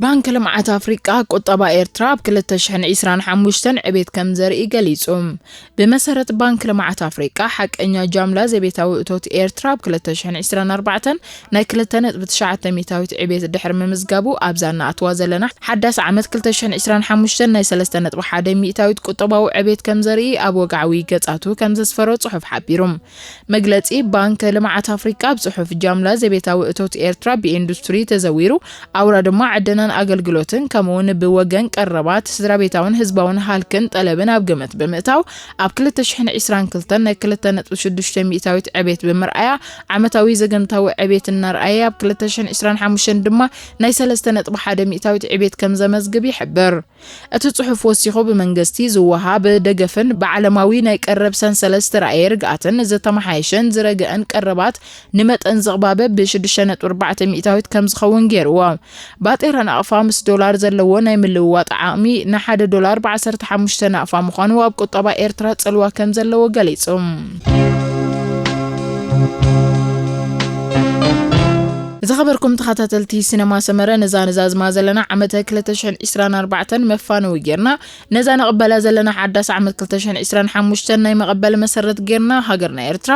ባንክ ልምዓት ኣፍሪቃ፣ ቁጠባ ኤርትራ ኣብ ክልተ ሽሕን ዕስራን ሓሙሽተን ዕቤት ከም ዘርኢ ገሊጹ። ብመሰረት ባንክ ልምዓት ኣፍሪቃ፣ ሓቀኛ ጃምላ ዘቤታዊ እቶት ኤርትራ ኣብ ክልተ ሽሕን ዕስራን ኣርባዕተን ናይ ክልተ ነጥቢ ትሽዓተ ሚእታዊት ዕቤት ድሕሪ ምምዝጋቡ፣ ኣብዛ እናኣትዋ ዘለና ሓዳስ ዓመት ክልተ ሽሕን ዕስራን ሓሙሽተን ናይ ሰለስተ ነጥቢ ሓደ ሚእታዊት ቁጠባዊ ዕቤት ከም ዘርኢ ኣብ ወግዓዊ ገጻቱ ከም ዘስፈሮ ጽሑፍ ሓቢሩ። መግለጺ ባንክ ልምዓት ኣፍሪቃ ኣብ ጽሑፍ፣ ጃምላ ዘቤታዊ እቶት ኤርትራ ብኢንዱስትሪ ተዘዊሩ፣ ኣውራ ድማ ዕደናን ኣገልግሎትን፣ ከምኡውን ብወገን ቀረባት ስድራቤታውን ህዝባውን ሃልክን ጠለብን ኣብ ግምት ብምእታው፣ ኣብ ክልተ ሽሕን ዕስራን ክልተን ናይ ክልተ ነጥቢ ሽዱሽተ ሚእታዊት ዕቤት ብምርኣያ፣ ዓመታዊ ዘገምታዊ ዕቤት እናርኣየ፣ ኣብ ክልተ ሽሕን ዕስራን ሓሙሽተን ድማ ናይ ሰለስተ ነጥቢ ሓደ ሚእታዊት ዕቤት ከም ዘመዝግብ ይሕብር። እቲ ጽሑፍ ወሲኹ፣ ብመንግስቲ ዝወሃብ ደገፍን ብዓለማዊ ናይ ቀረብ ሰንሰለት ዝተራእየ ርግኣትን ዝተመሓየሸን ዝረገአን ቀረባት ንመጠን ዝቕባበ ብሽዱሽተ ነጥቢ ኣርባዕተ ሚእታዊት ከም ዝኸውን ገይርዎ። ባጤራ ናቕፋ ምስ ዶላር ዘለዎ ናይ ምልውዋጥ ዓቕሚ ንሓደ ዶላር ብዓሰርተ ሓሙሽተ ናቕፋ ምዃኑ ኣብ ቁጠባ ኤርትራ ጽልዋ ከም ዘለዎ ገሊጹ። ዝኸበርኩም ተኸታተልቲ ሲነማ ሰመረ፣ ነዛ ነዛዝማ ዘለና ዓመተ ክልተ ሽሕን ዕስራን ኣርባዕተን መፋነዊ ጌርና፣ ነዛ ንቕበላ ዘለና ሓዳስ ዓመት ክልተ ሽሕን ዕስራን ሓሙሽተን ናይ መቐበሊ መሰረት ጌርና፣ ሃገርና ኤርትራ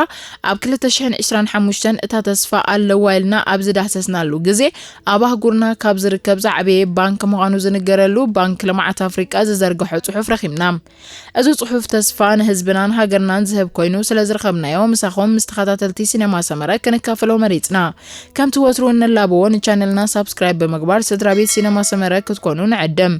ኣብ ክልተ ሽሕን ዕስራን ሓሙሽተን እታ ተስፋ ኣለዋ ኢልና ኣብ ዝዳህሰስናሉ ግዜ፣ ኣብ ኣህጉርና ካብ ዝርከብ ዝዓበየ ባንክ ምዃኑ ዝንገረሉ ባንክ ልምዓት ኣፍሪቃ ዝዘርግሖ ጽሑፍ ረኺብና። እዚ ጽሑፍ ተስፋ ንህዝብናን ሃገርናን ዝህብ ኮይኑ ስለ ዝረኸብናዮ፣ ምሳኹም ምስ ተኸታተልቲ ሲነማ ሰመረ ክንካፈሎ መሪጽና። ከምቲ ወትሩ እንላበዎ፣ ንቻነልና ሳብስክራይብ ብምግባር ስድራ ቤት ሲነማ ሰመረ ክትኮኑ ንዕድም።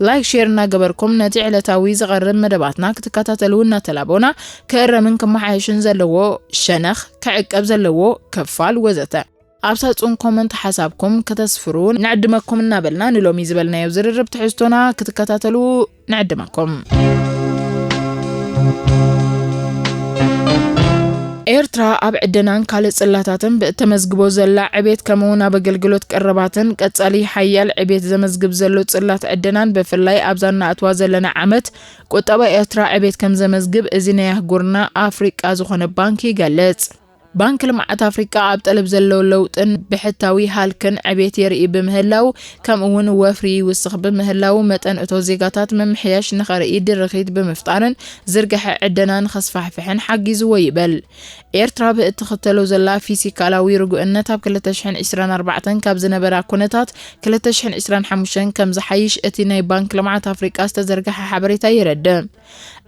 ላይክ፣ ሼር እናገበርኩም ነቲ ዕለታዊ ዝቐርብ መደባትና ክትከታተሉ እናተላበውና፣ ክእረምን ክመሓየሽን ዘለዎ ሸነኽ፣ ክዕቀብ ዘለዎ ክፋል ወዘተ ኣብ ሳጹን ኮመንት ሓሳብኩም ከተስፍሩ ንዕድመኩም እናበልና፣ ንሎሚ ዝበልናዮ ዝርርብ ትሕዝቶና ክትከታተሉ ንዕድመኩም። ኤርትራ ኣብ ዕደናን ካልእ ጽላታትን ብእተመዝግቦ ዘላ ዕቤት፣ ከምኡውን ኣብ ኣገልግሎት ቀረባትን ቀጻሊ ሓያል ዕቤት ዘመዝግብ ዘሎ ጽላት ዕደናን፣ ብፍላይ ኣብዛ እናኣትዋ ዘለና ዓመት ቁጠባ ኤርትራ ዕቤት ከም ዘመዝግብ እዚ ናይ ኣህጉርና ኣፍሪቃ ዝኾነ ባንክ ይገልጽ። ባንክ ልምዓት ኣፍሪቃ ኣብ ጠለብ ዘሎ ለውጥን ብሕታዊ ሃልክን ዕቤት የርኢ ብምህላው፣ ከምኡውን ወፍሪ ይውስኽ ብምህላው፣ መጠን እቶ ዜጋታት ምምሕያሽ ንኸርኢ ድርኺት ብምፍጣርን ዝርግሐ ዕደና ንኸስፋሕፍሕን ሓጊዝዎ ይብል። ኤርትራ ብእትኽተሎ ዘላ ፊሲካላዊ ርጉእነት፣ ኣብ ክልተ ሽሕን ዕስራን ኣርባዕተን ካብ ዝነበራ ኩነታት ክልተ ሽሕን ዕስራን ሓሙሽተን ከም ዝሓይሽ እቲ ናይ ባንክ ልምዓት ኣፍሪቃ ዝተዘርግሐ ሓበሬታ የረድእ።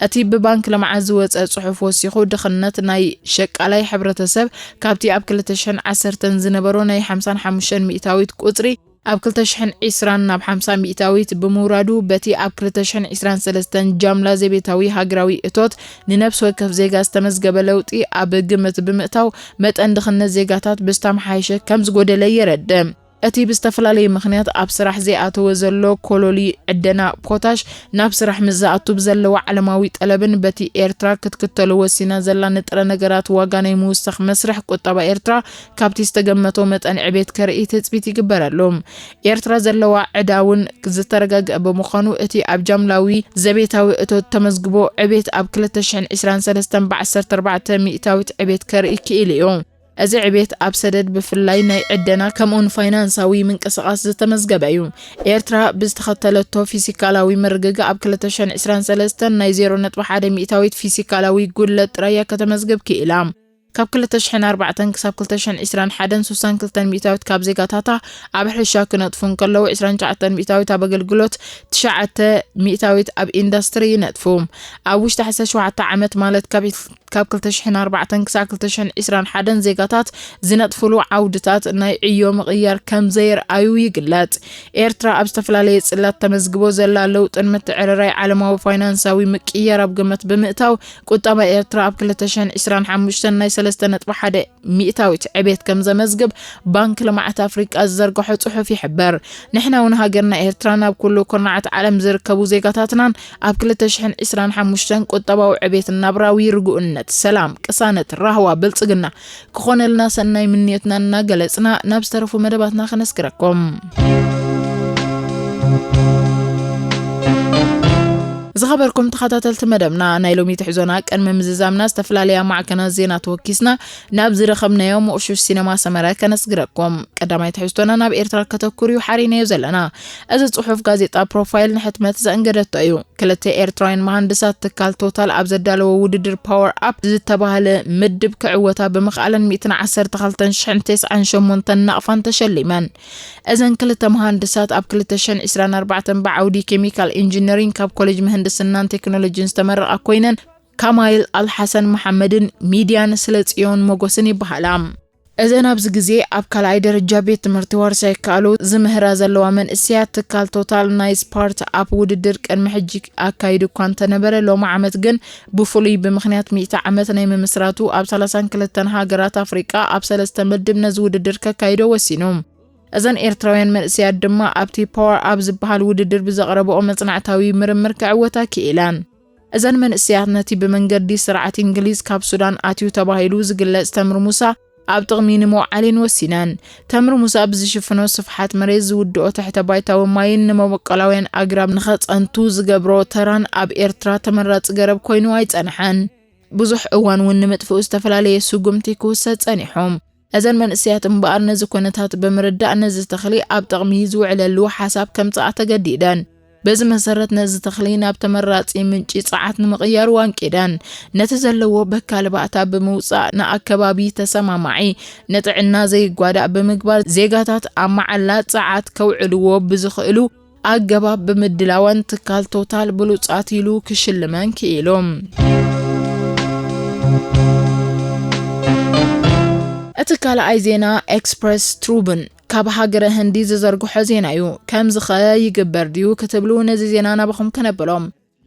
እቲ ብባንክ ልምዓት ዝወጸ ጽሑፍ ወሲኹ፣ ድኽነት ናይ ሸቃላይ ሕብረተሰብ ካብቲ ኣብ ክልተ ሽሕን ዓሰርተን ዝነበሮ ናይ ሓምሳን ሓሙሽተን ሚእታዊት ቁጽሪ፣ ኣብ ክልተ ሽሕን ዕስራን ናብ ሓምሳ ሚእታዊት ብምውራዱ፣ በቲ ኣብ ክልተ ሽሕን ዕስራን ሰለስተን ጃምላ ዘቤታዊ ሃገራዊ እቶት ንነፍሲ ወከፍ ዜጋ ዝተመዝገበ ለውጢ ኣብ ግምት ብምእታው፣ መጠን ድኽነት ዜጋታት ብዝተመሓየሸ ከም ዝጎደለ የረድእ። እቲ ብዝተፈላለየ ምኽንያት ኣብ ስራሕ ዘይኣተወ ዘሎ ኮሎሊ ዕደና ፖታሽ ናብ ስራሕ ምስ ዝኣቱ ብዘለዎ ዓለማዊ ጠለብን በቲ ኤርትራ ክትክተሎ ወሲና ዘላ ንጥረ ነገራት ዋጋ ናይ ምውሳኽ መስርሕ ቁጠባ ኤርትራ ካብቲ ዝተገመቶ መጠን ዕቤት ከርኢ ትጽቢት ይግበረሉ። ኤርትራ ዘለዋ ዕዳ እውን ዝተረጋግአ ብምዃኑ እቲ ኣብ ጃምላዊ ዘቤታዊ እቶት ተመዝግቦ ዕቤት ኣብ ክልተ ሽሕን ዕስራን ሰለስተን ብዓሰርተ ኣርባዕተ ሚእታዊት ዕቤት ከርኢ ክኢሉ እዩ። እዚ ዕቤት ኣብ ሰደድ ብፍላይ ናይ ዕደና ከምኡን ፋይናንሳዊ ምንቅስቓስ ዝተመዝገበ እዩ። ኤርትራ ብዝተኸተለቶ ፊሲካላዊ ምርግጋእ ኣብ ክልተ ሽሕን ዕስራን ሰለስተን ናይ ዜሮ ነጥቢ ሓደ ሚእታዊት ፊሲካላዊ ጉድለት ጥራይ እያ ከተመዝግብ ክኢላ። ካብ ክልተ ሽሕን ኣርባዕተን ክሳብ ክልተ ሽሕን ዕስራን ሓደን ስሳን ክልተን ሚእታዊት ካብ ዜጋታታ ኣብ ሕርሻ ክነጥፉ እንከለዉ፣ ዕስራን ትሽዓተን ሚእታዊት ኣብ ኣገልግሎት፣ ትሽዓተ ሚእታዊት ኣብ ኢንዳስትሪ ይነጥፉ። ኣብ ውሽጢ ዓሰርተ ሸውዓተ ዓመት ማለት ካብ ካብ ክልተ ሽሕን ኣርባዕተን ክሳብ ክልተ ሽሕን ዕስራን ሓደን ዜጋታት ዝነጥፍሉ ዓውድታት ናይ ዕዮ ምቕያር ከም ዘየርኣዩ ይግለጽ። ኤርትራ ኣብ ዝተፈላለየ ጽላት ተመዝግቦ ዘላ ለውጥን ምትዕርራይ ዓለማዊ ፋይናንሳዊ ምቅይያር ኣብ ግምት ብምእታው፣ ቁጠባ ኤርትራ ኣብ ክልተ ሽሕን ዕስራን ሓሙሽተን ናይ ሰለስተ ነጥቢ ሓደ ሚእታዊት ዕቤት ከም ዘመዝግብ ባንክ ልምዓት ኣፍሪቃ ዝዘርግሖ ጽሑፍ ይሕብር። ንሕና እውን ሃገርና ኤርትራ ናብ ኩሉ ኩርናዓት ዓለም ዝርከቡ ዜጋታትናን ኣብ ክልተ ሽሕን ዕስራን ሓሙሽተን ቁጠባዊ ዕቤት ናብራዊ ርጉእነት፣ ሰላም፣ ቅሳነት፣ ራህዋ፣ ብልጽግና ክኾነልና ሰናይ ምንዮትና እናገለጽና ናብ ዝተረፉ መደባትና ከነስግረኩም። ዝኸበርኩም ተኸታተልቲ መደብና፣ ናይ ሎሚ ትሕዞና ቅድሚ ምዝዛምና ዝተፈላለያ ማዕከናት ዜና ተወኪስና ናብ ዝረኸብናዮ ምቑሹሽ ሲነማ ሰመረ ከነስግረኩም። ቀዳማይ ትሕዝቶና ናብ ኤርትራ ከተኩር እዩ ሓሪናዮ ዘለና። እዚ ጽሑፍ ጋዜጣ ፕሮፋይል ንሕትመት ዘእንገደቶ እዩ። ክልተ ኤርትራውያን መሃንድሳት ትካል ቶታል ኣብ ዘዳለዎ ውድድር ፓወር ኣፕ ዝተባህለ ምድብ ክዕወታ ብምኽኣለን ሚእትን ዓሰርተ ክልተን ሽሕን ተስዓን ሸሞንተን ናቕፋን ተሸሊመን። እዘን ክልተ መሃንድሳት ኣብ ክልተ ሽሕን ዕስራን ኣርባዕተን ብዓውዲ ኬሚካል ኢንጂነሪንግ ካብ ኮሌጅ ምህንድስናን ቴክኖሎጂን ዝተመረቓ ኮይነን፣ ካማይል ኣልሓሰን መሓመድን ሚድያን ስለ ጽዮን ሞጎስን ይበሃላ። እዘን ኣብዚ ግዜ ኣብ ካልኣይ ደረጃ ቤት ትምህርቲ ዋርሳ ይከኣሉ ዝምህራ ዘለዋ መንእሰያት፣ ትካል ቶታል ናይ ስፓርት ኣፕ ውድድር ቅድሚ ሕጂ ኣካይዱ እኳ እንተነበረ፣ ሎሚ ዓመት ግን ብፍሉይ ብምኽንያት ሚእቲ ዓመት ናይ ምምስራቱ ኣብ ሰላሳን ክልተን ሃገራት ኣፍሪቃ ኣብ ሰለስተ ምድብ ነዚ ውድድር ከካይዶ ወሲኑ። እዘን ኤርትራውያን መንእሰያት ድማ ኣብቲ ፓወር ኣብ ዝበሃል ውድድር ብዘቕረብኦ መጽናዕታዊ ምርምር ክዕወታ ክኢለን። እዘን መንእሰያት ነቲ ብመንገዲ ስርዓት እንግሊዝ ካብ ሱዳን ኣትዩ ተባሂሉ ዝግለጽ ተምሪ ሙሳ ኣብ ጥቕሚ ንምውዓል እየን ወሲነን። ተምሪ ሙሳ ብዝሽፍኖ ስፍሓት መሬት፣ ዝውድኦ ትሕተ ባይታዊ ማይን ንመበቆላውያን ኣግራብ ንኸጸንቱ ዝገብሮ ተራን ኣብ ኤርትራ ተመራጺ ገረብ ኮይኑ ኣይጸንሐን። ብዙሕ እዋን እውን ንምጥፍኡ ዝተፈላለየ ስጉምቲ ክውሰድ ጸኒሑ። እዘን መንእሰያት እምበኣር ነዚ ኩነታት ብምርዳእ ነዚ ተኽሊ ኣብ ጥቕሚ ዝውዕለሉ ሓሳብ ከምጽኣ ተገዲደን። በዚ መሰረት ነዚ ተኽሊ ናብ ተመራጺ ምንጪ ጸዓት ንምቕያር ዋንቂደን። ነቲ ዘለዎ በካሊ ባእታ ብምውጻእ ንኣከባቢ ተሰማማዒ፣ ንጥዕና ዘይጓዳእ ብምግባር ዜጋታት ኣብ መዓላ ጸዓት ከውዕልዎ ብዝኽእሉ ኣገባብ ብምድላወን ትካል ቶታል ብሉጻት ኢሉ ክሽልመን ክኢሉ። እቲ ካልኣይ ዜና ኤክስፕረስ ትሩቡን ካብ ሃገረ ህንዲ ዝዘርግሖ ዜና እዩ። ከምዚ ኸ ይግበር ድዩ ክትብሉ ነዚ ዜና ናባኹም ከነብሎ።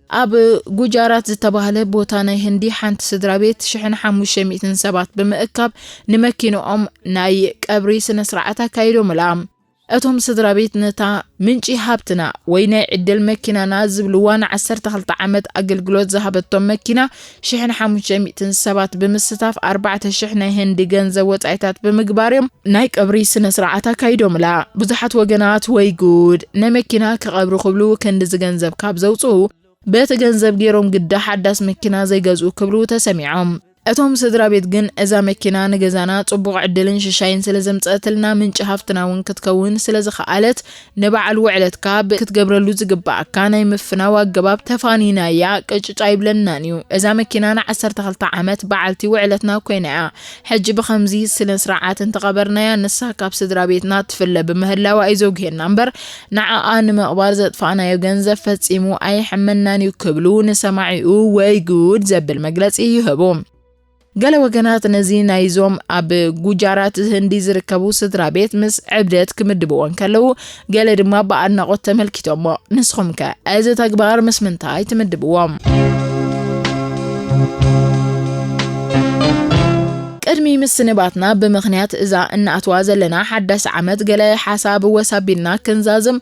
ኣብ ጉጃራት ዝተባህለ ቦታ ናይ ህንዲ ሓንቲ ስድራ ቤት ሽሕን ሓሙሽተ ሚእትን ሰባት ብምእካብ ንመኪንኦም ናይ ቀብሪ ስነ ስርዓት ኣካይዶምላ። እቶም ስድራ ቤት ነታ ምንጪ ሃብትና ወይ ናይ ዕድል መኪናና ዝብልዋ ንዓሰርተ ክልተ ዓመት ኣገልግሎት ዝሃበቶም መኪና ሽሕን ሓሙሽተ ሚእትን ሰባት ብምስታፍ ኣርባዕተ ሽሕ ናይ ህንዲ ገንዘብ ወጻኢታት ብምግባር እዮም ናይ ቀብሪ ስነ ስርዓት ኣካይዶምላ። ብዙሓት ወገናት ወይ ጉድ፣ ናይ መኪና ክቐብሩ ክብሉ ክንድዚ ገንዘብ ካብ ዘውጽኡ በቲ ገንዘብ ገይሮም ግዳ ሓዳስ መኪና ዘይገዝኡ ክብሉ ተሰሚዖም። እቶም ስድራ ቤት ግን እዛ መኪና ንገዛና ጽቡቕ ዕድልን ሽሻይን ስለ ዘምጸእትልና ምንጪ ሃፍትና እውን ክትከውን ስለ ዝኸኣለት ንበዓል ውዕለትካ ብ-፣ ክትገብረሉ ዝግባኣካ ናይ ምፍናው ኣገባብ ተፋኒናያ ቅጭጭ ኣይብለናን እዩ። እዛ መኪና ንዓሰርተ ክልተ ዓመት በዓልቲ ውዕለትና ኮይና እያ። ሕጂ ብኸምዚ ስነ ስርዓት እንተቐበርናያ ንሳ ካብ ስድራ ቤትና ትፍለ ብምህላዋ እዩ ዘጉሄና እምበር ንዓኣ ንምቕባር ዘጥፋእናዮ ገንዘብ ፈጺሙ ኣይሕመናን እዩ ክብሉ ንሰማዒኡ ወይ ጉድ ዘብል መግለጺ ይህቡ። ገለ ወገናት ነዚ ናይዞም ኣብ ጉጃራት ህንዲ ዝርከቡ ስድራ ቤት ምስ ዕብደት ክምድብዎ እንከለዉ፣ ገለ ድማ ብኣድናቖት ተመልኪቶሞ። ንስኹም ከ እዚ ተግባር ምስ ምንታይ ትምድብዎ? ቅድሚ ምስንባትና ብምኽንያት እዛ እንኣትዋ ዘለና ሓዳስ ዓመት ገለ ሓሳብ ወስ ኣቢልና ክንዛዝም።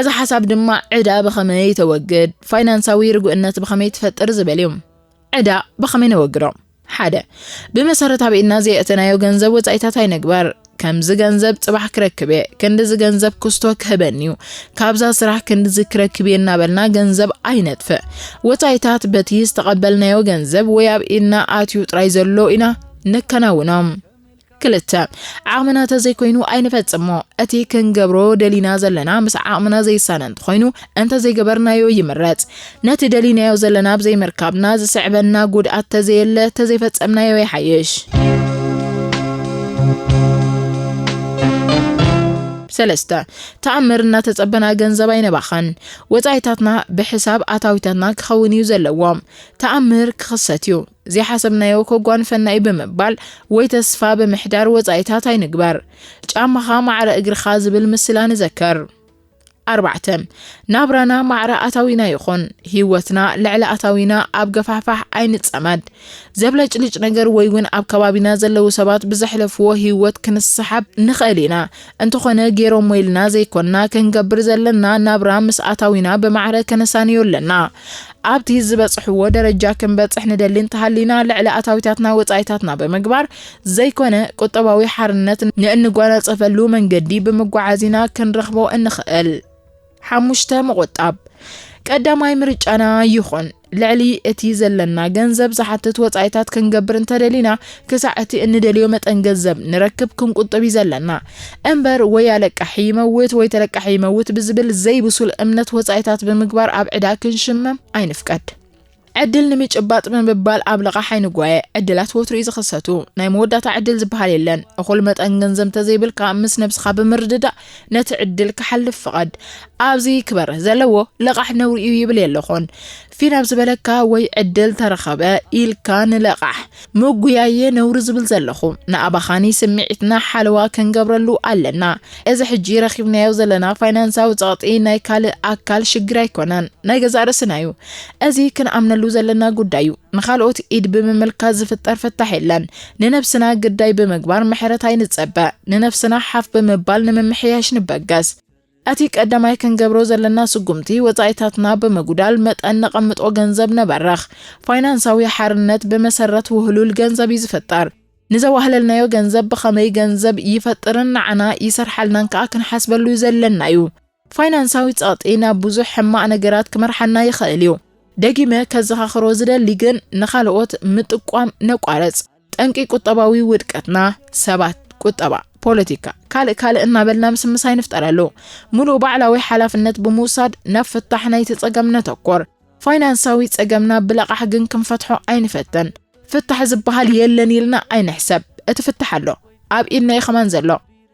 እዚ ሓሳብ ድማ ዕዳ ብኸመይ ተወግድ፣ ፋይናንሳዊ ርጉእነት ብኸመይ ትፈጥር ዝብል እዩ። ዕዳ ብኸመይ ነወግዶ? ሓደ፣ ብመሰረት ኣብ ኢድና ዘየእተናዮ ገንዘብ ወጻኢታት ኣይንግበር። ከምዚ ገንዘብ ጽባሕ ክረክብ እየ፣ ክንድዚ ገንዘብ ክስቶ ክህበኒ እዩ፣ ካብዛ ስራሕ ክንድዚ ክረክብ እየ እናበልና ገንዘብ ኣይነጥፍእ። ወጻኢታት በቲ ዝተቐበልናዮ ገንዘብ ወይ ኣብ ኢድና ኣትዩ ጥራይ ዘሎ ኢና ነከናውኖም። ክልተ፣ ዓቕምና ተዘይኮይኑ ኣይንፈጽሞ። እቲ ክንገብሮ ደሊና ዘለና ምስ ዓቕምና ዘይሳነ እንተኾይኑ፣ እንተዘይገበርናዮ ይምረጽ። ነቲ ደሊናዮ ዘለና ብዘይምርካብና ዝስዕበና ጉድኣት ተዘየለ፣ ተዘይፈጸምናዮ ይሓይሽ። ሰለስተ፣ ተኣምር እናተጸበና ገንዘብ ኣይነባኸን። ወጻኢታትና ብሕሳብ ኣታዊታትና ክኸውን እዩ ዘለዎ። ተኣምር ክኽሰት እዩ። ዘይሓሰብናዮ ከጓንፈና እዩ ብምባል ወይ ተስፋ ብምሕዳር ወጻኢታት ኣይንግበር። ጫማኻ ማዕረ እግርኻ ዝብል ምስላ ንዘክር። ኣርባዕተ፣ ናብራና ማዕረ ኣታዊና ይኹን። ህይወትና ልዕሊ ኣታዊና ኣብ ገፋሕፋሕ ኣይንጸመድ። ዘብለጭልጭ ነገር ወይ እውን ኣብ ከባቢና ዘለዉ ሰባት ብዘሕለፍዎ ህይወት ክንሰሓብ ንኽእል ኢና። እንተኾነ ገይሮሞ ኢልና ዘይኮንና ክንገብር ዘለና ናብራ ምስ ኣታዊና ብማዕረ ከነሳንዮ ኣለና። ኣብቲ ዝበጽሕዎ ደረጃ ክንበጽሕ ንደሊ እንተሃሊና፣ ልዕሊ ኣታዊታትና ወጻኢታትና ብምግባር ዘይኮነ፣ ቁጠባዊ ሓርነት ንእንጓናጸፈሉ መንገዲ ብምጓዓዝ ኢና ክንረኽቦ እንኽእል። ሓሙሽተ፣ ምቑጣብ። ቀዳማይ ምርጫና ይኹን። ልዕሊ እቲ ዘለና ገንዘብ ዝሓትት ወጻኢታት ክንገብር እንተደሊና፣ ክሳዕ እቲ እንደልዮ መጠን ገንዘብ ንረክብ ክንቁጥብ እዩ ዘለና። እምበር ወይ ኣለቃሒ ይመውት ወይ ተለቃሒ ይመውት ብዝብል ዘይብሱል እምነት ወጻኢታት ብምግባር ኣብ ዕዳ ክንሽመም ኣይንፍቀድ። ዕድል ንምጭባጥ ብምባል ኣብ ልቓሕ ኣይንጓየ። ዕድላት ወትሩ እዩ ዝኽሰቱ። ናይ መወዳእታ ዕድል ዝበሃል የለን። እኹል መጠን ገንዘብ እንተዘይብልካ፣ ምስ ነብስኻ ብምርድዳእ ነቲ ዕድል ክሓልፍ ፍቐድ። ኣብዚ ክበርህ ዘለዎ፣ ልቓሕ ነውሪ እዩ ይብል የለኹን። ፊን ኣብ ዝበለካ ወይ ዕድል ተረኸበ ኢልካ ንለቓሕ ምጉያየ ነውሪ ዝብል ዘለኹ። ንኣባኻኒ ስምዒትና ሓለዋ ክንገብረሉ ኣለና። እዚ ሕጂ ረኺብናዮ ዘለና ፋይናንሳዊ ጸቕጢ ናይ ካልእ ኣካል ሽግር ኣይኮነን፣ ናይ ገዛእ ርእስና እዩ። እዚ ክንኣምነሉ ዘለና ጉዳይ እዩ። ንኻልኦት ኢድ ብምምልካት ዝፍጠር ፍታሕ የለን። ንነብስና ግዳይ ብምግባር ምሕረት ኣይንጸበ። ንነብስና ሓፍ ብምባል ንምምሕያሽ ንበገስ። እቲ ቀዳማይ ክንገብሮ ዘለና ስጉምቲ፣ ወጻኢታትና ብምጉዳል መጠን ነቐምጦ ገንዘብ ነበርኽ። ፋይናንሳዊ ሓርነት ብመሰረት ውህሉል ገንዘብ እዩ ዝፍጠር። ንዘዋህለልናዮ ገንዘብ ብኸመይ ገንዘብ ይፈጥርን ንዓና ይሰርሓልናን ከኣ ክንሓስበሉ ዘለና'ዩ። ፋይናንሳዊ ጸቕጢ ናብ ብዙሕ ሕማቕ ነገራት ክመርሓና ይኽእል እዩ። ደጊመ ከዘኻኽሮ ዝደሊ ግን፣ ንኻልኦት ምጥቋም ነቋርጽ። ጠንቂ ቁጠባዊ ውድቀትና፣ ሰባት፣ ቁጠባ፣ ፖለቲካ፣ ካልእ ካልእ እናበልና ምስምስ ኣይንፍጠረሉ። ምሉእ ባዕላዊ ሓላፍነት ብምውሳድ ናብ ፍታሕ ናይቲ ጸገም ነተኩር። ፋይናንሳዊ ጸገምና ብለቓሕ ግን ክንፈትሖ ኣይንፈትን። ፍታሕ ዝበሃል የለን ኢልና ኣይንሕሰብ። እቲ ፍታሕ ኣሎ። ኣብ ኢድና እዩ ከማን ዘሎ።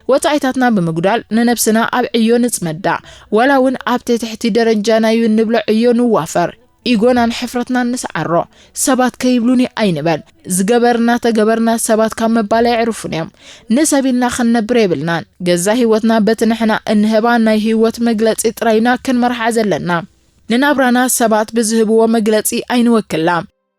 ወጻኢታትና ብምጉዳል ንነብስና ኣብ ዕዮ ንጽመዳ። ዋላ እውን ኣብቲ ትሕቲ ደረጃ ናዩ እንብሎ ዕዮ ንዋፈር። ኢጎናን ሕፍረትናን ንስዓሮ። ሰባት ከይብሉኒ ኣይንበል። ዝገበርና ተገበርና ሰባት ካብ ምባል ኣየዕርፉን እዮም። ንሰብ ኢልና ክንነብር የብልናን። ገዛ ህይወትና በቲ ንሕና እንህባ ናይ ህይወት መግለጺ ጥራይና ክንመርሓ ዘለና። ንናብራና ሰባት ብዝህብዎ መግለጺ ኣይንወክላ።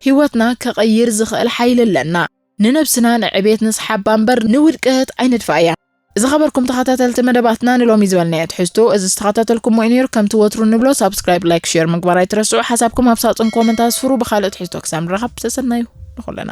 ህይወትና ከቐይር ዝኽእል ሓይሊ ኣለና። ንነብስና ንዕቤት ንስሓባ እምበር ንውድቀት ኣይንድፋእያ። ዝኸበርኩም ተኸታተልቲ መደባትና፣ ንሎሚ ዝበልናዮ ትሕዝቶ እዚ ዝተኸታተልኩሞ እዩ ነይሩ። ከምቲ ወትሩ ንብሎ፣ ሳብስክራይብ፣ ላይክ፣ ሼር ምግባር ኣይትረስዑ። ሓሳብኩም ኣብ ሳጥን ኮመንት ኣስፍሩ። ብኻልእ ትሕዝቶ ክሳብ ንራኸብ፣ ተሰናዩ ንኹልና።